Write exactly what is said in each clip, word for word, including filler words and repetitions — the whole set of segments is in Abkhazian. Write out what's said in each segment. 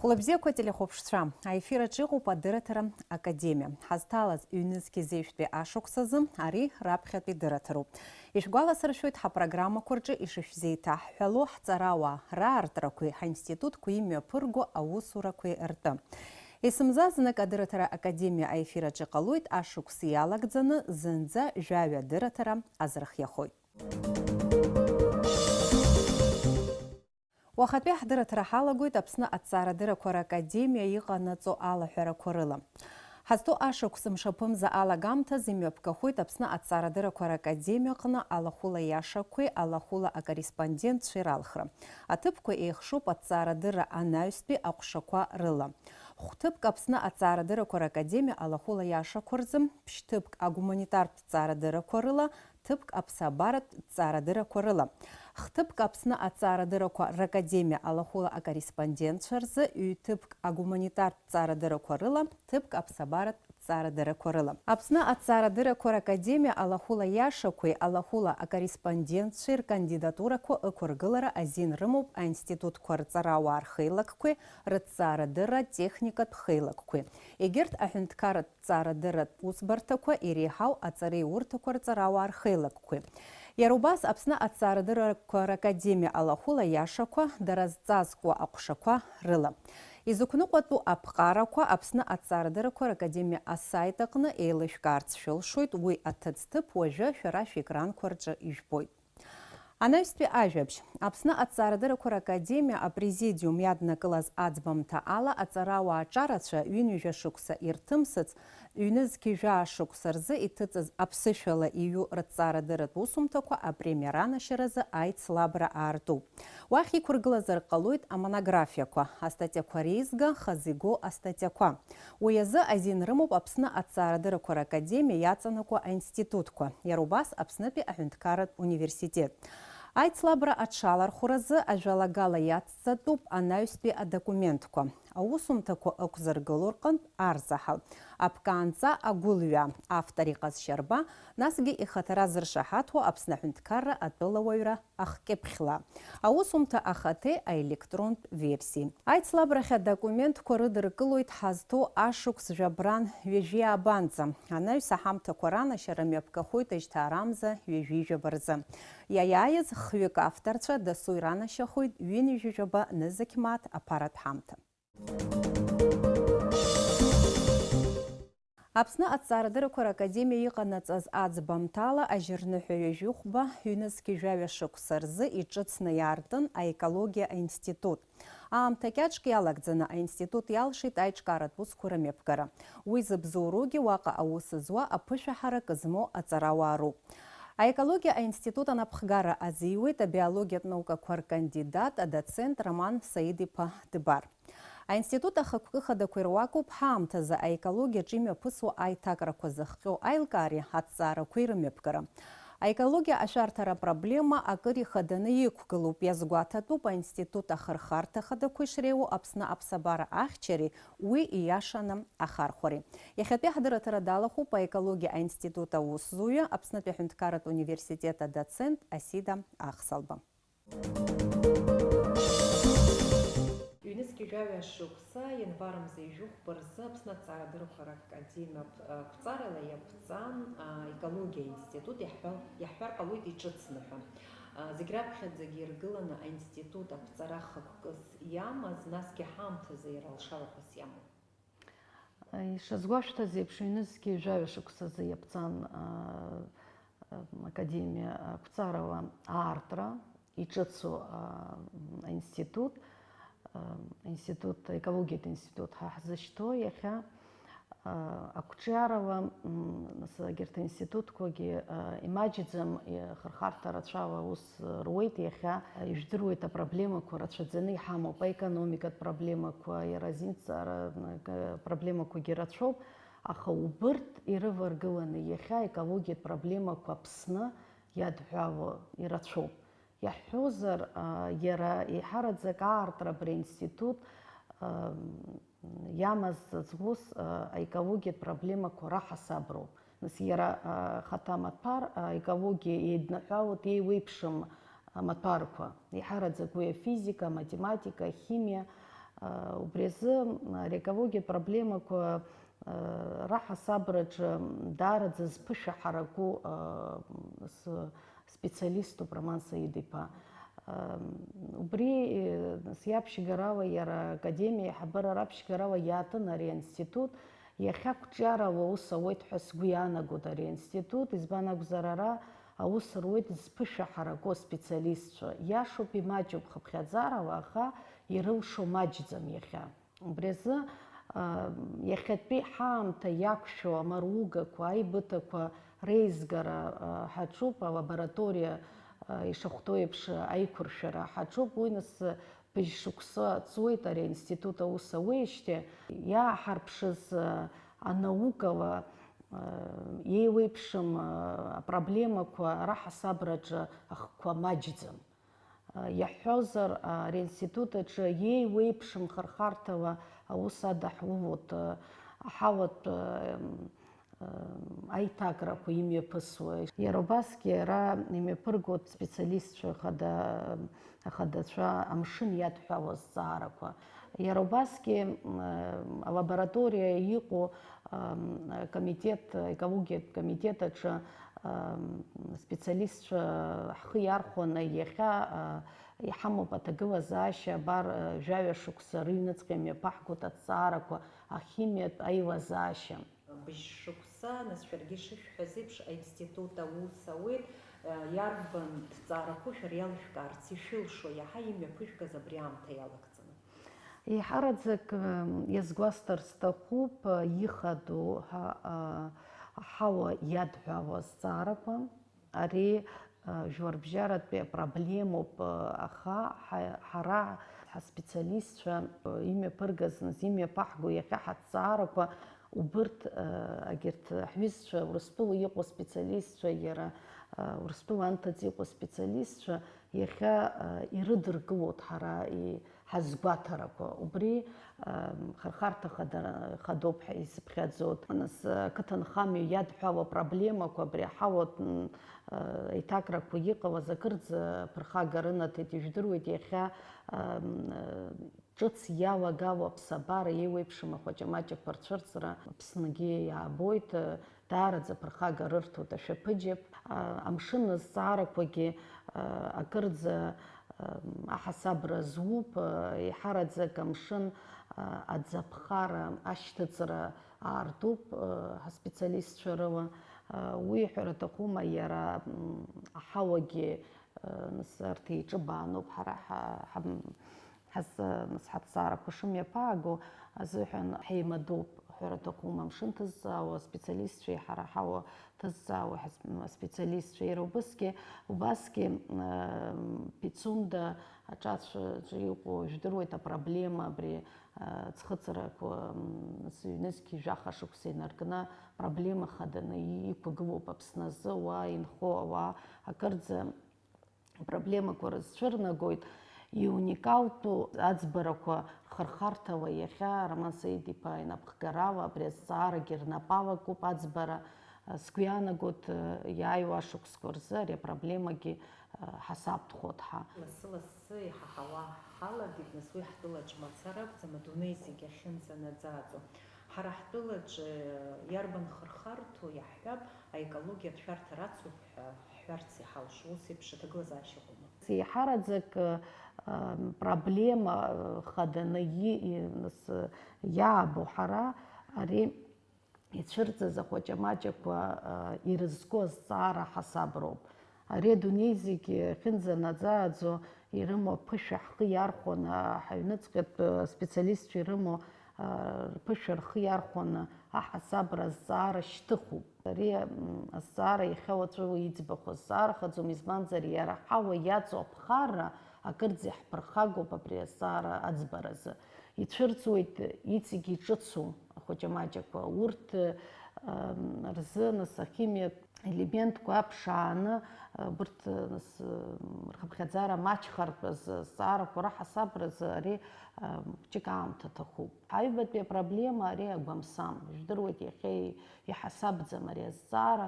Хәлыбзиақәа, телехәаԥшцәа, аефир аҿы иҟоуп адырраҭара академиа. Ҳазҭалаз ҩнызқьи зеижәтәи ашықәс азы ари раԥхьатәи дырраҭароуп. Ишәгәаласыршәоит, ҳапрограммақәа рҿы ишышәзеиҭаҳҳәало, ҳҵарауаа раартрақәеи ҳаинститутқәа имҩаԥырго аусурақәеи ртәы. Есымза знык адырраҭара академиа аефир аҿы иҟалоит, ашықәс иалагӡаны зынӡа жәаҩа дырраҭара азырхиахоит. Уахатәи ҳдырраҭара ҳалагоит Аԥсны Аҭҵаарадыррақәа Ракадемиа иҟанаҵо алаҳәарақәа рыла. Ҳазҭоу ашықәс мшаԥымза алагамҭазы имҩаԥгахоит Аԥсны Аҭҵаарадыррақәа Ракадемиаҟны алахәыла иашақәеи алахәыла акорреспондентцәеи ралхра. Аҭыԥқәа еихшоуп аҭҵаарадырра анаҩстәи аҟәшақәа рыла. Хәҭыԥк Аԥсны Аҭҵаарадыррақәа Ракадемиа алахәыла иашақәа рзы, ԥшьҭыԥк агуманитартә ҭҵаарадыррақәа рыла, ҭыԥк аԥсабаратә ҭҵаарадыррақәа рыла, хҭыԥк Аԥсны Аҭҵаарадыррақәа Ракадемиа алахәыла акорреспондентцәа рзы, ҩ-ҭыԥк агуманитартә ҭҵаарадыррақәа рыла, ҭыԥк аԥсабаратә ҭҵаарадыррақәа рыла. Аԥсны Аҭҵаарадыррақәа Ракадемиа алахәыла иашақәеи алахәыла акорреспондентцәеи ркандидатурақәа ықәыргылара азин рымоуп аинститутқәа рҵарауаа рхеилакқәеи рыҭҵаарадырра техникатә хеилакқәеи. Егьырҭ аҳәынҭқарратә ҭҵаарадырратә усбарҭақәа иреиҳау аҵареиурҭақәа рҵарауаа рхеилакқәеи. Иара убас Аԥсны Аҭҵаарадыррақәа Ракадемиа алахәыла иашақәа, дара зҵазкуа аҟәшақәа рыла. Изықәныҟәатәу аԥҟарақәа Аԥсны Аҭҵаарадыррақәа Ракадемиа асаит аҟны еилышәкаарц шәылшоит, уи аҭыӡҭыԥ уажәы шәара шәекранқәа рҿы ижәбоит. Анаҩстәи ажәабжь. Аԥсны Аҭҵаарадыррақәа Ракадемиа апрезидиум иаднакылаз аӡбамҭа ала аҵарауаа аҿарацәа ҩынҩажәа шықәса ирҭымсыц, ҩнызқьи жәаа шықәса рзы иҭыҵыз аԥсышәала иҩу рыҭҵаарадырратә усумҭақәа апремиа ранашьаразы аицлабра аартуп. Уахь иқәыргылазар ҟалоит амонографиақәа, астатиақәа реизга, хазы игоу астатиақәа. Уи азы азин рымоуп Аԥсны Аҭҵаарадыррақәа Ракадемиа иаҵанакуа аинститутқәа, иара убас Аԥснытәи аҳәынҭқарратә университет. Аицлабра аҽалархәразы ажәалагала иацҵатәуп анаҩстәи адокументқәа, аусумҭақәа ықәзыргыло рҟынтә арзаҳал, аԥкаанҵа агәылҩа, автор иҟазшьарба, насгьы ихаҭара зыршаҳаҭуа Аԥсны аҳәынҭқарра атәылауаҩра ахкьыԥхьла, аусумҭа ахаҭеи аелектронтә версиеи. Аицлабрахь адокументқәа рыдыркылоит ҳазҭоу ашықәс жәабран ҩажәи аабанӡа. Анаҩс аҳамҭақәа ранашьара мҩаԥгахоит ажьҭаарамза ҩажәи жәаба рзы. Иаиааиз хҩык авторцәа дасу иранашьахоит ҩынҩажәи жәаба нызқь мааҭ аԥаратә ҳамҭа. Аԥсны Аҭҵаарадыррақәа Ракадемиа иҟанаҵаз аӡбамҭала, ажьырныҳәа ҩажәи хәба, ҩнызқьи жәаҩа шықәса рзы иҿыцны иаартын аекологиа аинститут. Аамҭа кьаҿк иалагӡаны аинститут иалшеит аиҿкааратә усқәа рымҩаԥгара. Уи зыбзоуроугьы уаҟа аус зуа аԥышәаҳарак змоу аҵарауаа роуп. Аекологиа аинститут анапхгара азиуеит абиологиатә наукақәа ркандидат, адоцент Роман Саид-иԥа Дбар. Аинститут ахықәкы хадақәа ируакуп ҳаамҭазы аекологиаҿы имҩаԥысуа аиҭакрақәа зыхҟьо аилкаареи аҭҵаарақәеи рымҩаԥгара. Аекологиа ашәарҭара апроблема акыр ихаданы иқәгылоуп, иазгәаҭатәуп аинститут ахырхарҭа хадақәа ишреиуоу Аԥсны аԥсабара ахьчареи уи ииашаны ахархәареи. Иахьатәи ҳдырраҭара далахәуп аекологиа аинститут аусзуҩы, Аԥснытәи аҳәынҭқарратә университет адоцент Асида Ахсалба. Ҩнызқьи жәаҩа шықәса, ианвар мза ҩажәи хәба рзы Аԥсны Аҭҵаарадыррақәа Ракадемиа ақәҵарала иаԥҵан, а, аекологиа аинститут, иаҳҳәал-, иаҳҳәар ҟалоит иҿыцны ҳәа. А, зегь раԥхьаӡагьы иргыланы аинститут аԥҵара хықәкыс иамаз, насгьы ҳаамҭазы иара алшарақәас иамоуп. Ишазгәашәҭаз еиԥш, ҩнызқьи жәаҩа шықәсазы иаԥҵан, а, а, академиа ақәҵарала аартра иҿыцу, а, аинститут, а, аинститут, аекологиатә институт ҳәа ҳзышьҭоу иахьа, а, ақәҿиарала, м, нас егьырҭ аинститутқәагьы, а, имаҷӡам, и-, хырхарҭа рацәала аус руеит иахьа. Ижәдыруеит апроблемақәа рацәаӡаны иҳамоуп, аекономикатә проблемақәа, иара азинҵаара, г-, проблемақәагьы рацәоуп, аха убырҭ ирываргыланы иахьа аекологиатә проблемақәа Аԥсны иадҳәало ирацәоуп. Иаҳҳәозар, а, иара еиҳараӡак аартра абри аинститут, а, иамаз ҵаҵӷәыс, а, аекологиатә проблемақәа раҳасаброуп. Нас иара, а, хаҭа амаҭәар, а, аекологиа еиднаҳәалоит еиуеиԥшым амаҭәарқәа. Еиҳараӡак уи афизика, аматематика, ахимиа, Убри азы ари аекологиатә проблемақәа раҳасабраҿы даараӡа зԥышәа ҳараку специалиступ Роман Саид-иԥа. Убри, нас, иаԥшьгарала иара академиа аиҳабыра раԥшьгарала иаатын ари аинститут. Иахьа қәҿиарала аус ауеит ҳәа сгәы иаанагоит ари аинститут, избан акәзар, ара аус руеит зԥышәа ҳараку аспециалистцәа. Иашоуп, имаҷуп хыԥхьаӡарала, аха ирылшо маҷӡам иахьа. Убри азы, а, иахьатәи ҳаамҭа иақәшәо амаругақәа, аибыҭақәа реизгара, а, ҳаҿуп, алабораториа, а, ишахәҭоу еиԥш, аиқәыршәара ҳаҿуп. Уи, нас, быжь шықәса ҵуеит ари аинститут аус ауеижьҭеи. Иааҳарԥшыз, а, анаукала, а, еиуеиԥшым, а, апроблемақәа раҳасабраҿы ахқәа маҷӡам. Иаҳҳәозар, ари аинститут аҿы еиуеиԥшым хырхарҭала аус адаҳулоит, аҳауатә, м, м, аиҭакрақәа имҩаԥысуа. Иара убасгьы ара имҩаԥыргоит специалистцәа, ахада-, ахадацәа амшын иадҳәалоу азҵаарақәа. Иара убасгьы, м, алабораториа иҟоу, м, акомитет, аекологиатә комитет аҿы, м, специалистцәа ҳхы иархәаны иахьа, а, иҳамоуп аҭагылазаашьа, абар, а, жәаҩа шықәса рыҩныҵҟа имҩаԥаҳгоит аҭҵаарақәа ахимиатә аилазаашьа. Быжь шықәса, нас, шәаргьы ишышәҳәаз еиԥш, аинститут аус ауеит, а, иарбан ҭҵаарақәоу шәара иалышәкаарц ишәылшо, иаҳа имҩаԥыжәгаз абри аамҭа иалагӡаны? Еиҳараӡак, м, иазгәасҭар сҭахуп, а, ихадоу ҳа-, а, аҳауа иадҳәалоу азҵаарақәа. Ари, а, жәларбжьаратәи апроблемоуп, а, аха ҳа-, ҳара ҳаспециалистцәа, а, имҩаԥыргаз, нас, имҩаԥаҳго иахьа ҳаҭҵаарақәа убырҭ, а, агьырҭ ҳҩызцәа, Урыстәыла иҟоу специалистцәа, иара, а, Урыстәыла анҭыҵ иҟоу специалистцәа иахьа, а, ирыдыркылоит ҳара и-, ҳазгәаҭарақәа. Убри, а, хырхарҭа хада-, хадоуп ҳәа исыԥхьаӡоит. Нас, а, ақыҭанхамҩа иадҳәалоу апроблемақәа, абри аҳауатә, м, а, еиҭакрақәа иҟалаз акырӡа ԥырхага рынаҭеит. Ижәдыруеит, иахьа, а, м, ҿыц иалагало аԥсабара еиуеиԥшым ахәаҷамаҷақәа рцәырҵра Аԥсныгьы иаабоит, даараӡа ԥырхага рырҭоит ашәаԥыџьаԥ. А, амшын азҵаарақәагьы, а, акырӡа, а, аҳасабра зуп, а, еиҳараӡак амшын, а, аӡаԥхара ашьҭыҵра аартуп, а, ҳаспециалистцәа рыла. А, уи, ҳәара аҭахума, иара, м, аҳауагьы, а, нас, арҭ еиҿыбаануп, ҳара ҳа-, ҳам-, Ҳазы, нас, ҳаҭҵаарақәа шымҩаԥааго азыҳәан ҳеимадоуп, ҳәара аҭахума, амшын ҭызҵаауа специалистцәеи ҳара ҳауа ҭызҵаауа ҳас-, м, специалистцәеи. Иара убысгьы, убасгьы, м, Пицунда аҿацәаҿы иҟоу, ижәдыруеит апроблема абри, а, ӡхыҵрақәа, м, нас, ҩнызқь жәаха шықәса инаркны проблема хаданы иқәгылоуп Аԥсны азы, уа инхо ауаа акырӡа проблемақәа рызцәырнагоит, иуникалтәу аӡбарақәа рхырхарҭала иахьа Роман Саид-иԥа инапхгарала абри азҵаарагьы рнапы алакуп аӡбара. Сгәы иаанагоит, иааиуа ашықәсқәа рзы ари апроблемагьы ҳасабтәхоит ҳа. Лассы-лассы иҳаҳауа ҳалагеит, нас, уи ҳтәылаҿ мацара акәӡам, адунеи зегьы ахьынӡанаӡааӡо. Ҳара ҳтәылаҿ иарбан хырхарҭоу иаҳҳәап, аекологиатә шәарҭа рацуп ҳәа ҳҳәарц иҳалшо ус еиԥш аҭагылазаашьа ыҟоума? Еиҳараӡак, ы, проблема, ы, хаданы и-, и-, нас, ы, иаабо ҳара ари ицәырҵыз ахәаҷамаҷақәа, ы, ирызку азҵаара ҳасаброуп. Ари адунеи зегьы ахьынӡанаӡааӡо ирымоу аԥышәа ҳхы иархәаны, ҳаҩныҵҟьатә, ы, специалистцәа ирымоу, ы, рԥышәа рхы иархәаны аҳасабра азҵаара шьҭыхуп. Ари, м, азҵаара иахьа уаҵәы уи иӡбахә азҵаарахаӡом, избанзар, иара ҳауа иаҵоу аԥхарра акырӡа иаҳԥырхагоуп абри азҵаара аӡбаразы. Ицәырҵуеит иҵегь иҿыцу ахәаҷамаҷақәа. Урҭ, м, рзы, нас, ахимиатә елементқәа аԥшааны Убырҭ, нас, рхыԥхьаӡара маҷхартә азы, азҵаарақәа раҳасабразы ари, ам, хәҷык аамҭа аҭахуп. Аҩбатәи апроблема ари агәамсам. Ижәдыруеит, иахьа иҳасабӡам ари азҵаара,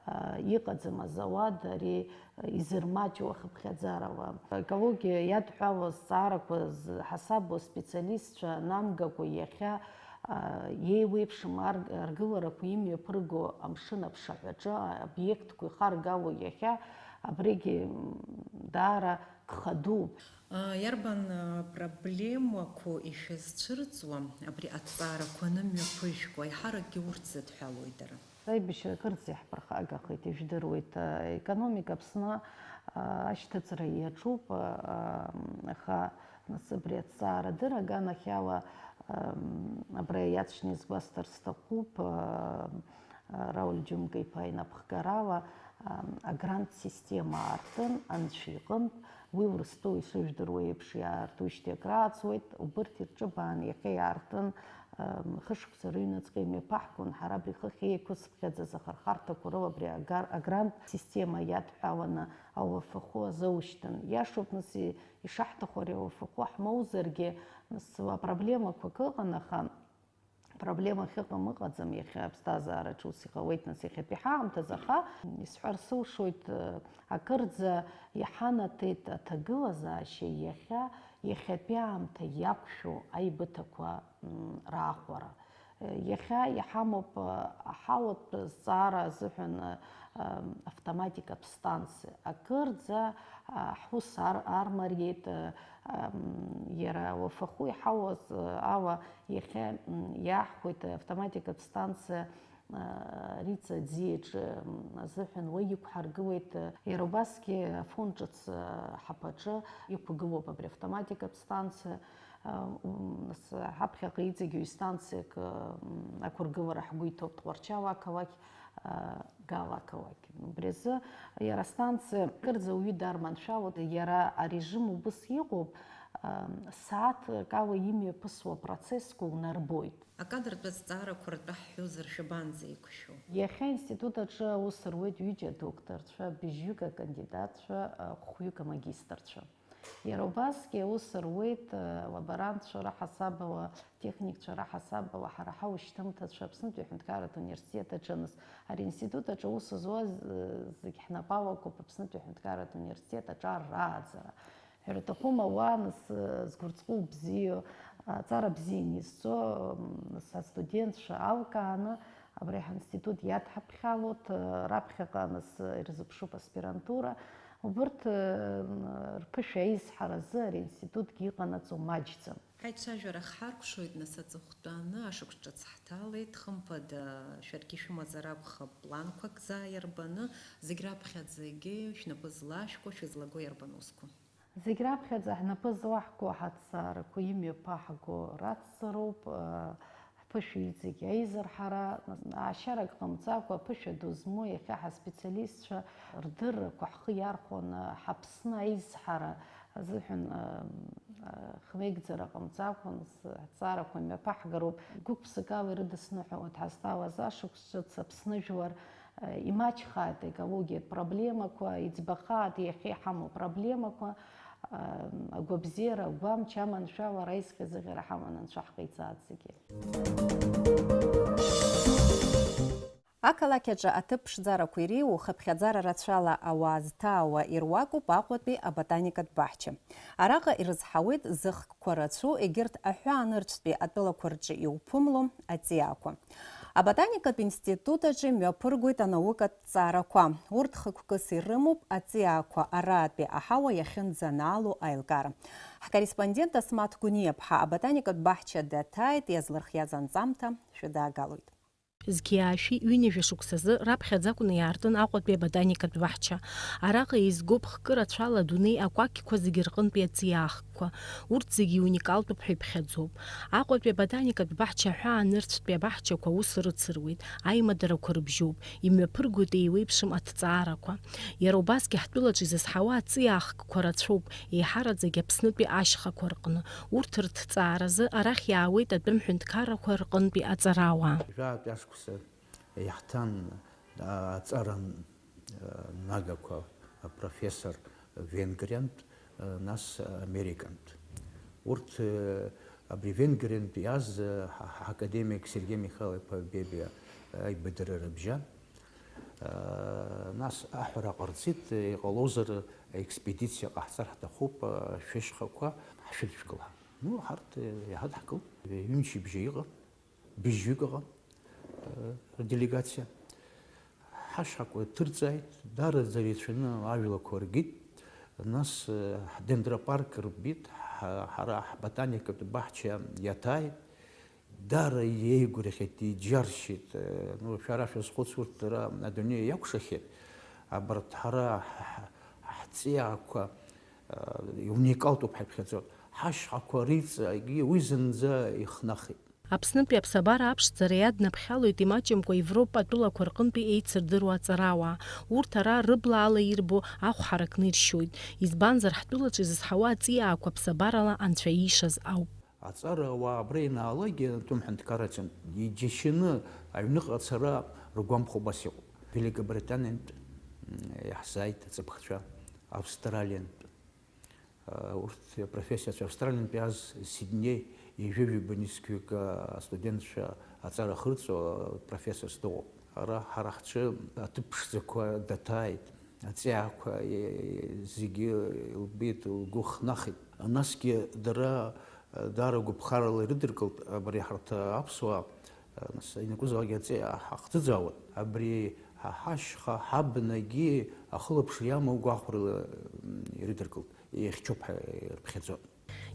а, иҟаӡам азауад ари изырмаҷу ахыԥхьаӡарала. Аекологиа иадҳәалоу азҵаарақәа зҳасабу аспециалистцәа намгакәа иахьа, а, еиуеиԥшым ар-, аргыларақәа имҩаԥырго амшын аԥшаҳәаҿы аобиектқәа ихаргало иахьа абригьы, м, даара гха дууп. Иарбан, а, проблемақәоу ишәызцәырҵуа абри аҭҵаарақәа анымҩаԥыжәго? Еиҳаракгьы урҭ зыдҳәалои дара? Аибашьра акырӡа иаҳԥырхагахеит, ижәдыруеит. Аекономика Аԥсны, а, ашьҭыҵра иаҿуп, а, аха нас абри аҭҵаарадырра аганахьала, ам, абра иаҵшьны изгәасҭар сҭахуп, а, Рауль Џьумка-иԥа инапхгарала, ам, агрант система аартын Анцәа иҟынтә, уи Урыстәыла ишыжәдыруа еиԥш иаартуижьҭеи акрааҵуеит, убырҭ ирҿыбаан иахьа иаартын, ам, хышықәса рыҩныҵҟа имҩаԥаҳгон, ҳара абри хыхь еиқәызԥхьаӡаз ахырхарҭақәа рыла абри агар-, агрант система иадҳәаланы ауафахәы азоушьҭын. Иашоуп, нас, и-, ишаҳҭаху ари ауафахәы ҳмоузаргьы, нас, уа проблемақәак ыҟан, аха проблема ахьыҟам ыҟаӡам, иахьа аԥсҭазаараҿы ус иҟалеит, нас, иахьатәи ҳаамҭазы, аха исҳәар сылшоит, акырӡа иҳанаҭеит аҭагылазаашьа иахьа, иахьатәи аамҭа иақәшәо аибыҭақәа, м, раахәара. Иахьа иҳамоуп, аҳауатә зҵаара азыҳәан, автоматикатә станциа. Акырӡа, а, ҳус ар-, армариеит, а, ам, иара уафахәы иҳауаз, а, ала, иахьа, м, иаҳхәеит автоматикатә станциа, а, Риҵа аӡиаҿы, м, азыҳәан уа иқәҳаргылеит, а, иара убасгьы Афон ҿыц, а, ҳаԥаҿы иқәгылоуп абри автоматикатә станциа, а, м, нас ҳаԥхьаҟа иҵегьы ҩ-станциак, а, м, ақәыргылара ҳгәы иҭоуп Тҟәарчал ақалақь, а, Гал ақалақь. Убри азы иара астанциа кырӡа уаҩы дарманшәалоит, иара арежим убыс иҟоуп, ам, сааҭк ала имҩаԥысуа процессқәа унарбоит. Акадртә азҵаарақәа ртәы ҳҳәозар, шәабанӡа еиқәшәо? Иахьа аинститут аҿы аус руеит ҩыџьа адокторцәа, быжьҩык акандидатцәа, а, хәҩык амагистрцәа. Иара убасгьы аус руеит, а, лаборантцәа раҳасабала, техникцәа раҳасабала, ҳара ҳаушьҭымҭацәа, Аԥснытәи аҳәынҭқарратә университет аҿы, нас, ари аинститут аҿы аус зуаз, э, зегь ҳнапы алакуп, Аԥснытәи аҳәынҭқарратә университет аҿар рааӡара. Ҳәара аҭахума, уа, нас, э, згәырҵҟәыл бзиоу, аҵара бзианы изҵо, м, нас, астудентцәа алкааны абри ҳаинститут иадҳаԥхьалоит, э, раԥхьаҟа, нас, э, ирзыԥшуп аспирантура. Убырҭ, э, м, рԥышәа аизҳаразы ари аинститутгьы иҟанаҵо маҷӡам. Ҳаицәажәара хҳаркәшоит, нас, аҵыхәтәаны ашықәс ҿыц ҳҭалеит, хымԥада, шәаргьы шәымазар акәхап планқәак заа иарбаны, зегь раԥхьаӡагьы шәнапы злашәкуа, шәызлаго иарбан усқәа? Зегь раԥхьаӡа ҳнапы злаҳкуа ҳаҭҵаарақәа имҩаԥаҳго рацҵароуп, ҳԥышәа иҵегь аизырҳара, аашьарак ҟамҵакәа, аԥышәа ду змоу иахьа ҳаспециалистцәа рдыррақәа ҳхы иархәаны, ҳаԥсны аизҳара азыҳәан, хмеигӡара ҟамҵакәан, ҳҭҵаарақәа мҩаԥаҳгароуп. Гәык-ԥсыкала ирыдысныҳәалоит ҳазҭалаз ашықәс ҿыц Аԥсны жәлар, имаҷхааит аекологиатә проблемақәа, иӡбахааит иахьа иҳамоу проблемақәа, агәабзиара, агәамч, аманшәалара, аизҟьа-зыӷьара ҳаманы Анцәа ҳҟаиҵааит зегьы. Ақалақь аҿы аҭыԥ ԥшӡарақәа иреиуоу хыԥхьаӡара рацәала ауаа зҭаауа ируакуп Аҟәатәи аботаникатә баҳча. Араҟа ирызҳауеит зыхкқәа рацәоу егьырҭ аҳәаанырцәтәи атәылақәа рҿы иуԥымло аҵиаақәа. Аботаникатә институт аҿы имҩаԥыргоит анаукатә ҭҵаарақәа. Урҭ хықәкыс ирымоуп аҵиаақәа араатәи аҳауа иахьынӡанаало аилкаара. Ҳкорреспондент Асмаҭ Гәыниаԥҳа аботаникатә баҳча даҭааит, иазлырхиаз анҵамҭа шәыдаагалоит. Зқьи аашәи ҩынҩажәа шықәсазы раԥхьаӡа акәны иаартын Аҟәатәи аботаникатә баҳча. Араҟа еизгоуп хкы рацәала адунеи акәакьқәа зегьы рҟынтәи аҵиаахкқәа. Урҭ зегьы иуникалтәуп ҳәа иԥхьаӡоуп. Аҟәатәи аботаникатә баҳча аҳәаанырцәтәи абаҳчақәа аус рыцыруеит, аимадарақәа рыбжьоуп, имҩаԥыргоит еиуеиԥшым аҭҵаарақәа. Иара убасгьы ҳтәылаҿы изызҳауа аҵиаахкқәа рацәоуп, еиҳараӡагь Аԥснытәи ашьхақәа рҟны. Урҭ рҭҵааразы арахь иаауеит атәым ҳәынҭқаррақәа рҟынтәи аҵарауаа. Жәаатәи ашықәса иаҳҭан, а, аҵара, а, нагақәа, Апрофессор Венгриантә, нас Американтә. Урҭ, абри Венгриантә иааз, ҳа-, ҳакадемик Сергеи Михайло-иԥа Бебиа аибадара рыбжьан. Нас аҳәара ҟарҵеит, иҟалозар, аекспедициа ҟаҳҵар ҳҭахуп, шәышьхақәа ҳшәыдышәкыл ҳәа. Ну, ҳарҭ иҳадаҳкылт, ҩымчыбжьа иҟан. Быжьҩык ыҟан, э, рделегациа. Ҳашьхақәа ҭырҵааит, даараӡа ирацәаны ажәлақәа ргеит, нас, э, ҳдендропарк рбеит, ҳа-, ҳара ҳботаникатә баҳча иаҭааит, даара иеигәырӷьеит, иџьаршьеит, э, ну, шәара шәазхәыц, урҭ дара адунеи иакәшахьеит, абарҭ ҳара ҳ-, ҳ-, ҳҵиаақәа, э, иуникалтәуп ҳәа иԥхьаӡоит, ҳашьхақәа реиҵагьы уи зынӡа ихнахит. Аԥснытәи аԥсабара аԥшӡара иаднаԥхьалоит имаҷымкәа Европа атәылақәа рҟынтәи еицырдыруа аҵарауаа. Урҭ ара рыбла ала ирбо ахә ҳаракны иршьоит. Избанзар, ҳтәылаҿы изызҳауа аҵиаақәа ԥсабарала анцәа иишаз ауп. Аҵарауаа абра ианаалакгьы, атәым ҳәынҭқарраҿынтә иџьашьаны аҩныҟа ацара ргәамԥхо убас иҟоуп. Великобританиантә, м, иаҳзааит аҵыԥхцәа, Австралиантә. Урҭ апрофессиацәа Австралиантәи иааз Сиднеи ҩажәи ҩба нызқьҩык астудентцәа аҵара ахырҵо профессорс дыҟоуп. Ара ҳара ҳҿы аҭыԥ ԥшӡақәа даҭааит, аҵиаақәа зегьы илбеит, лгәы хнахит. Насгьы дара даара гәыԥхарала ирыдыркылт абри ҳарҭ аԥсуаа. Нас ианакәызаалак аҵиаа ҳахӡыӡаауан. Абри ҳа ҳашьха, ҳабнагьы ахылаԥшра иамоу гәахәарыла, м, ирыдыркылт, ихьчоуп ҳәа ирыԥхьаӡон.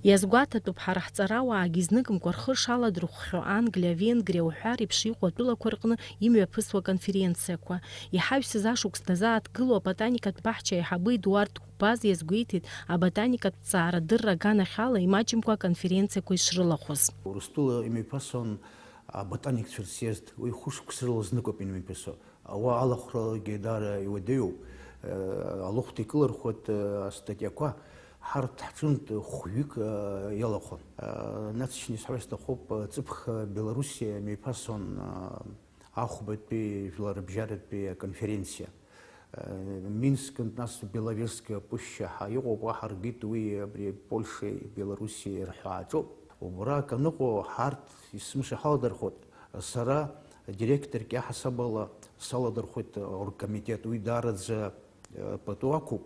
Иазгәаҭатәуп ҳара ҳҵарауаагьы изныкымкәа рхы шаладырхәхьоу Англиа, Венгриа уҳәа реиԥш иҟоу атәылақәа рҟны имҩаԥысуа аконференциақәа. Иҳаҩсыз ашықәс дазааҭгылоу аботаникатә баҳча аиҳабы Едуард Кәбаз иазгәеиҭеит аботаникатә ҭҵаарадырра аганахьала имаҷымкәа аконференциақәа ишрылахәыз. Урыстәыла имҩаԥасон аботаникцәа рсъезд, уи хәышықәса рыла зныкоуп имҩаԥысо. Ауаа алахәралагьы даара иуадаҩуп. Алыхәҭа икылырхуеит астатиақәа. Ҳарҭ ҳҿынтә хәҩык иалахәын. Нацшьны исҳәар сҭахуп, ҵыԥх Белоруссиа имҩаԥасон ахәбатәи жәларыбжьаратәи аконференциа. Минскынтә, нас Беловежская пуща ҳәа иҟоуп, уа ҳаргеит уи абри Польшеи Белоруссиеи рҳәааҿоуп. Убра акы аныҟоу ҳарҭ есымша ҳаладырхәуеит. Сара директорк иаҳасабала саладырхәеит оргкомитет, уи даараӡа, э, пату ақәуп.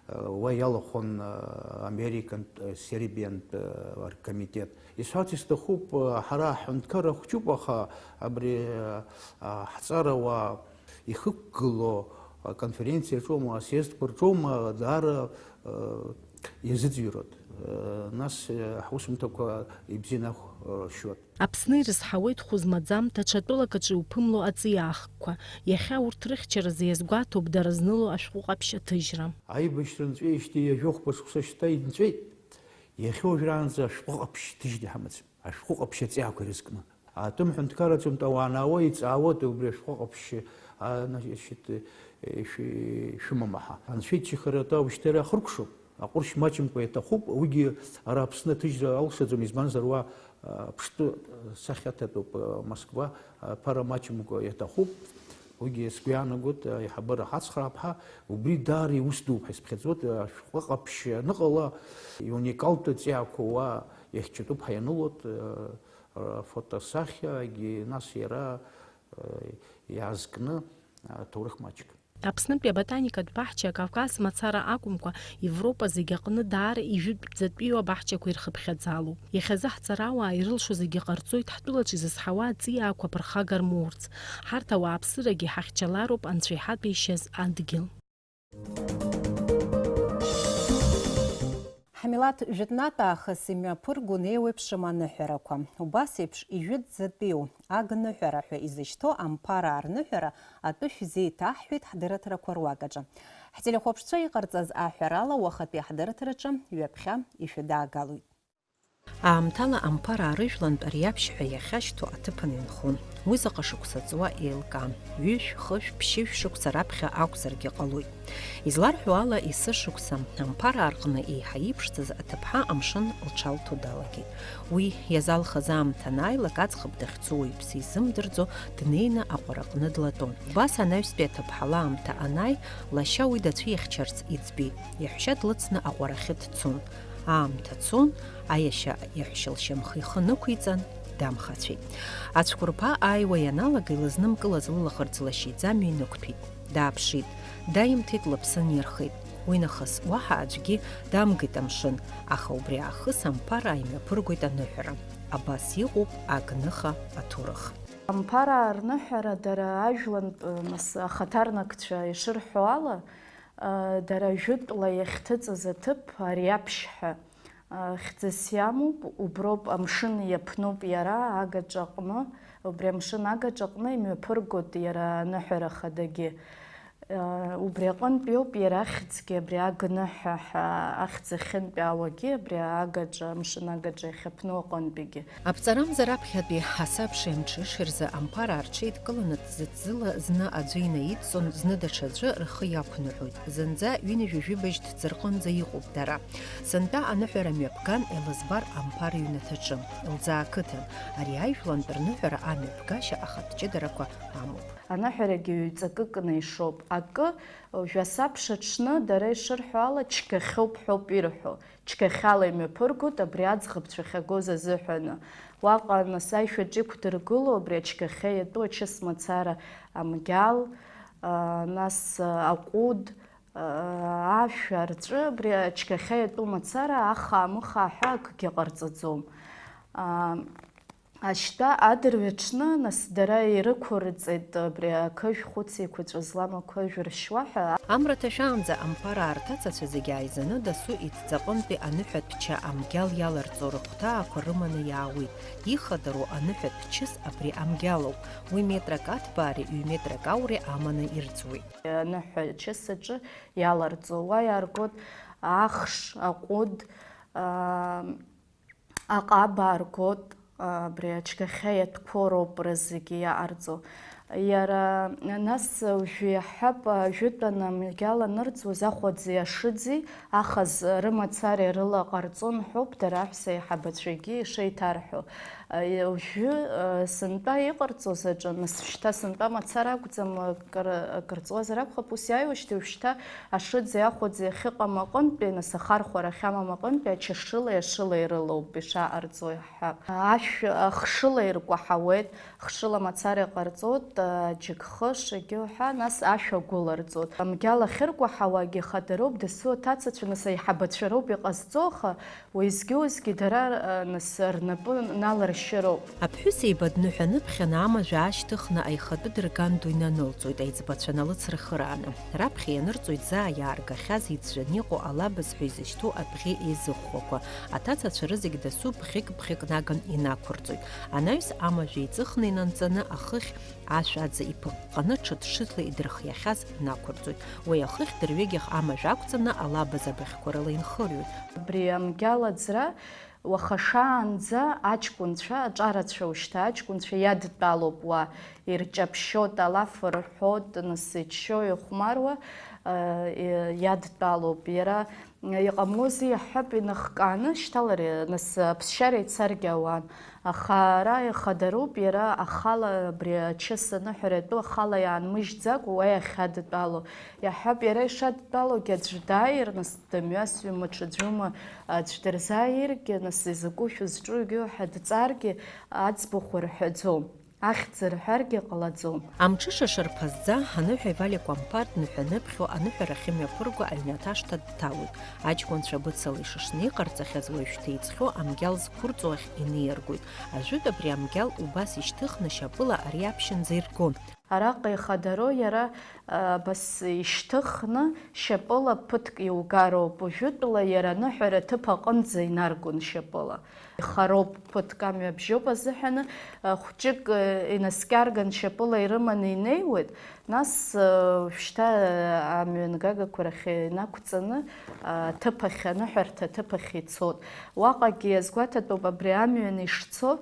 Э, уа иалахәын, э, Американтә, э, Сербиантә, э, оргкомитет. Исҳәарц исҭахуп, э, ҳара ҳҳәынҭқарра хәҷуп, аха абри, э, а, ҳҵарауаа ихықәгылоу аконференциа рҿоума, асъездқәа рҿоума, даара, э, иазыӡырҩуеит. Э, нас, э, ҳусумҭақәа ибзианы ахә, э, ршьуеит. Аԥсны ирызҳауеит хәы змаӡам, даҽа тәылак аҿы иуԥымло аҵиаахкқәа. Иахьа урҭ рыхьчаразы иазгәаҭоуп дара зныло ашәҟәы ҟаԥшь аҭыжьра. Аибашьра нҵәеижьҭеи ҩажәи хәба шықәса шьҭа инҵәеит. Иахьа уажәраанӡа ашәҟәы ҟаԥшь ҭыжьны иҳамаӡам. Ашәҟәы ҟаԥшь аҵиаақәа ирызкны. Атәым ҳәынҭқарраҿынтә ауаа анаауа иҵаауеит убри ашәҟәы ҟаԥшь, а, значит, э, шәы-, шәымама ҳәа. Анцәа иччахара атәы аушьҭара ахыркәшоуп. Аҟәыршь маҷымкәа иаҭахуп, уигьы ара Аԥсны аҭыжьра алшаӡом, избанзар уа, а, ԥштәы сахьаҭатәуп, а, Москва, а, ԥара маҷымкәа иаҭахуп. Уигьы сгәы иаанагоит, аиҳабыра ҳацхраап ҳәа, убри даара иус дууп ҳәа исԥхьаӡоит, ашәҟәы ҟаԥшь аныҟала, иуникалтә ҵиаақәа уа иахьчатәуп ҳәа ианылоит, афотосахьагьы, нас иара, иаазкны, аҭоурых маҷк. Аԥснытәи аботаникатә баҳча Кавказ мацара акәымкәа, Европа зегь аҟны даара ижәытәӡатәиу абаҳчақәа ирхыԥхьаӡалоуп. Иахьазы ҳҵарауаа ирылшо зегьы ҟарҵоит ҳтәылаҿ изызҳауа аҵиаақәа ԥырхага рмоурц. Ҳарҭ ауааԥсырагьы ҳахьчалароуп анцәа иҳатәеишьаз адгьыл. Ҳмилаҭ жәытәнатә аахыс имҩаԥыргон еиуеиԥшым аныҳәарақәа. Убас еиԥш, ижәытәӡатәиу агныҳәара ҳәа изышьҭоу амԥараа рныҳәара атәы шәзеиҭаҳҳәеит ҳдырраҭарақәа руак аҿы. Ҳтелехәаԥшцәа иҟарҵаз аҳәарала, уахатәи ҳдырраҭараҿы ҩаԥхьа ишәыдаагалоит. Аамҭала Амԥараа рыжәлантә ари аԥшьҳәа иахьашьҭоу аҭыԥан инхон. Уи заҟа шықәса ҵуа еилкаам, ҩышә, хышә, ԥшьышә шықәса раԥхьа акәзаргьы ҟалоит. Изларҳәо ала, есышықәса Амԥараа рҟны еиҳа иԥшӡаз аҭыԥҳа амшын лҽалҭо далагеит. Уи иазалхыз аамҭа анааилак, аӡӷаб дахьцо уаҩԥсы изымдырӡо, днеины аҟәараҟны длатәон. Убас анаҩстәи аҭыԥҳа лаамҭа анааи, лашьа уи дацәихьчарц иӡбеит. Иаҳәшьа длыцны аҟәарахьы дцон. Аамҭа цон, аиашьа иаҳәшьа лшьамхы ихы нықәиҵан, дамхацәеит. Ацәқәырԥа ааиуа ианалага, илызнымкылаз лылаӷырӡ лашьа иӡамҩа инықәҭәеит. Дааԥшит. Даимҭеит, лыԥсы нирхеит. Уи нахыс уаҳа аӡәгьы дамгеит амшын, аха убри аахыс Амԥараа имҩаԥыргоит аныҳәара. Абас иҟоуп агныха аҭоурых. Амԥараа рныҳәара дара ажәлантә, нас, ахаҭарнакцәа ишырҳәо ала, дара жәытәла иахьҭыҵыз аҭыԥ ари аԥшьҳәа хьӡыс иамоуп, уброуп, амшын иаԥноуп иара агаҿа аҟны, убри амшын агаҿа аҟны имҩаԥыргоит иара аныҳәара хадагьы. Убри аҟынтә иоуп иара ахьӡгьы, абри агныҳәа ҳәа ахьӡ ахьынтәаауагьы, абри агаҿа, амшын агаҿа иахьаԥну аҟынтәигьы. Аԥҵарамза раԥхьатәи асабшеи амҽышеи рзы Амԥараа рҽеидкыланы ҭӡыҭӡыла зны аӡәы инаидҵон, зны даҽаӡәы рхы иақәныҳәоит. Зынӡа ҩынҩажәи жәибжь ҭӡы рҟынӡа иҟоуп дара. Сынтәа аныҳәара мҩаԥган, илызбар Амԥар иҩнаҭаҿы, лӡаа қыҭан. Ари ажәлантә рныҳәара амҩаԥгашьа ахатә ҷыдарақәа амоуп. Аныҳәарагьы ҩ-ҵакыкны ишоуп. Акы, жәасабша ҽны, дара ишырҳәо ала, чгахьоуп ҳәоуп ирҳәо. Чгахьала имҩаԥыргоит абри аӡӷабцәа ахьагоз азыҳәаны. Уаҟа, нас, аишәаҿы иқәдыргыло абри ачгахьа иатәу ачыс мацара, амгьал, а, нас, а, аҟәыд, а, ашә, арҵәы, абри ачгахьа иатәу мацара аха-амыха ҳәа акгьы ҟарҵаӡом. А, Ашьтәа адырҩаҽны, нас, дара ирықәырҵеит абри ақыжә хәыц еиқәаҵәа злам ақыжә ршьуа ҳәа. Амра ҭашәаанӡа Амԥараа рҭацацәа зегьы ааизаны дасу иҭӡаҟынтәи аныҳәатә ча амгьал иаларҵо рыхәҭаақәа рыманы иаауеит. Ихадароу аныҳәатә чыс абри амгьалоуп. Уи метрак аҭбаареи ҩ-метрак ауреи аманы ирӡуеит. Аныҳәа чыс аҿы иаларҵо уа иааргоит ахш, аҟәыд, аа, Аҟаба аргоит, абри ачгахьа иатәқәоу роуп рызегьы иаҟарҵо. Иара, нас, уажәы иаҳҳәап, ажәытәан амгьал анырӡуаз ахәаӡи ашыӡи ахаз рымацара рыла ҟарҵон ҳәоуп дара аҳәса аиҳабацәагьы ишеиҭарҳәо. Уажәы, сынтәа иҟарҵоз аҿы, нас, шьҭа сынтәа мацара акәӡам, акыр-, акыр ҵуазар акәхап, ус иааиуашьҭи, уажәшьҭа Ашыӡи ахәаӡи ахьыҟам аҟынтәи, нас, ахархәара ахьамам аҟынтәи ачашылеи ашылеи рылоуп ишаҟарҵо иаҳҳәап. Ашә ахшыла иркәаҳауеит, хшыла мацара иҟарҵоит, аџьыкхыш, егьи уҳәа, нас ашә агәыларҵоит. Амгьал ахьыркәаҳауагьы хадароуп, дасу аҭацацәа, нас, аиҳабацәа роуп иҟазҵо, аха Уеизгьы-уеизгьы дара, а, нас, рнапы наларшьыроуп. Аԥҳәыс еиба дныҳәа-ныԥхьаны амажә аашьҭыхны аихатәы дырган ду инанылҵоит, аиҵбацәа налыцрыхырааны. Раԥхьа ианырҵоит заа иааргахьаз иӡәӡәаны иҟоу алабаз ҳәа изышьҭоу абӷьы еизыхәхәақәа. Аҭацацәа рызегь дасу бӷьык-бӷьык наган инақәырҵоит. Анаҩс амажә еиҵыхны инанҵаны ахыхь Ашә аӡы иԥыҟҟаны ҽыҭ-ҽыҭла идырхиахьаз нақәырҵоит. Уи ахыхь дырҩегьых амажә ақәҵаны алабаз абыӷьқәа рыла инхырҩоит. Абри амгьал аӡра уаха шаанӡа аҷкәынцәа, аҿарацәа ушьҭа аҷкәынцәа иадтәалоуп уа, ирҷаԥшьоит, алаф рҳәоит, нас иччо ихәмаруа, э, иадтәалоуп. Иара Иҟамлозеи, иаҳҳәап, инахкааны, шьҭа лара, нас, аԥсшьара ицаргьы ауан. Аха ара ихадароуп, иара ахала абри ачыс аныҳәара атәы ахала иаанмыжьӡакәа уа иахьадтәало. Иаҳҳәап, иара ишадтәалогьы аӡә дааир, нас, дымҩасҩума, ҽаӡәума, аӡә дырзааиргьы, нас, изакәушәа зҿугьы ҳәа дҵааргьы аӡбахә рҳәаӡом. Ахьӡ рҳәаргьы ҟалаӡом. Амҽыша шарԥазӡа, аныҳәаҩ Валиа Кәамԥар дныҳәа-ныԥхьо аныҳәарахь имҩаԥырго аҩнаҭа ашҭа дҭалоит. Аҷкәынцәа быцала ишышнеиҟарҵахьаз уажәшьҭа иҵхьоу амгьал зқәырҵо ахь инеиргоит. Ажәытә абри амгьал убас ишьҭыхны шьапыла ари аԥшьынӡа иргон. Араҟа ихадароу иара, а, абас ишьҭыхны шьапыла ԥыҭк иугароуп, уажәытәла иара аныҳәара аҭыԥ аҟынӡа инаргон шьапыла. Ихароуп ԥыҭк, амҩа бжьоуп азыҳәаны, а, хәҷык, а, инаскьарган шьапыла ирыманы инеиуеит, нас, а, шьҭа, а, амҩангагақәа рахь инақәҵаны, а, аҭыԥ ахь, аныҳәарҭа аҭыԥ ахь ицот. Уаҟагьы иазгәаҭатәуп абри амҩан ишцо,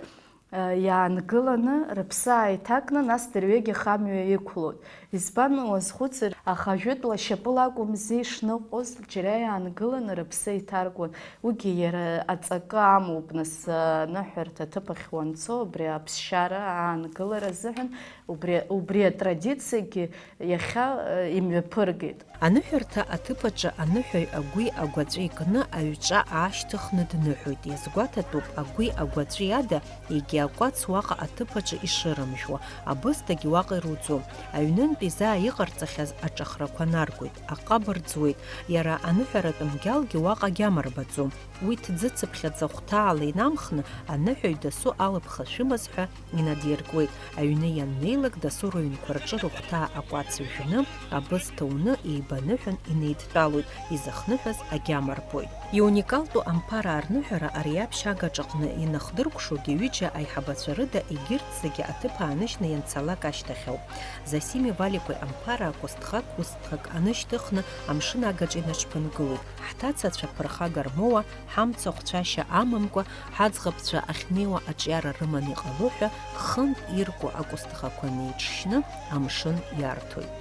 Иаангыланы, рыԥсы ааиҭакны, нас дырҩегьых амҩа иқәлоит. Избан уазхәыцыр, аха жәытәла шьапыла акәымзи ишныҟәоз, џьара иаангыланы рыԥсы еиҭаркуан. Уигьы иара аҵакы амоуп, нас, аныҳәарҭа аҭыԥ ахь уанцо, убри аԥсшьара аангылара азыҳәан, убри, убри атрадициагьы иахьа, э, имҩаԥыргеит. Аныҳәарҭа аҭыԥаҿы аныҳәаҩ агәи агәаҵәеи кны аҩҿа аашьҭыхны дныҳәоит, иазгәаҭатәуп агәи агәаҵәеи ада егьи акәац уаҟа аҭыԥаҿы ишырымжәуа, абысҭагьы уаҟа ируӡом. Аҩнынтәи заа иҟарҵахьаз аҿахрақәа наргоит, аҟаб рӡуеит, иара аныҳәаратә мгьалгьы уаҟа агьама рбаӡом. Уи ҭӡыцыԥхьаӡа хәҭаала инамхны, аныҳәаҩ дасу алыԥха шәымаз ҳәа инадиркуеит. Аҩны ианнеилак, дасу рыҩнқәа рҿы рыхәҭаа акәац ҩжәны, абысҭа уны еибаныҳәан инеидтәалоит, изыхныҳәаз агьама рбоит. Иуникалтәу амԥараа рныҳәара ари аԥшьага аҿаҟны инахдыркәшогьы ҩыџьа аиҳабацәа рыда егьырҭ зегьы аҭыԥ ааныжьны ианцалак ашьҭахьоуп. Зосими Валикәеи амԥараа кәысҭхак-кәысҭхак анышьҭыхны амшын агаҿа инаҽԥынгылоит. Ҳҭацацәа ԥырхага рмоуа, ҳамца хәцәашьа амамкәа, ҳаӡӷабцәа ахьнеиуа аҿиара рыманы иҟало ҳәа, хынтә ирку акәысҭхақәа неиҿшьны амшын иарҭоит.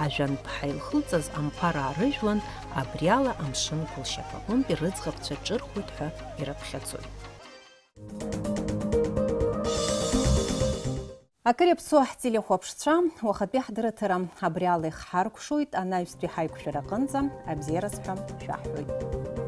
Ажәанԥҳа илхылҵыз амԥараа рыжәлантә абриала амшын гәылшьапаҟынтәи рыӡӷабцәа ҿырхуеит ҳәа ирыԥхьаӡоит. Акыр иаԥсоу ҳтелехәаԥшцәа, уахатәи ҳдырраҭара абри ала ихҳаркәшоит, анаҩстәи ҳаиқәшәара аҟынӡа абзиараз ҳәа шәаҳҳәоит.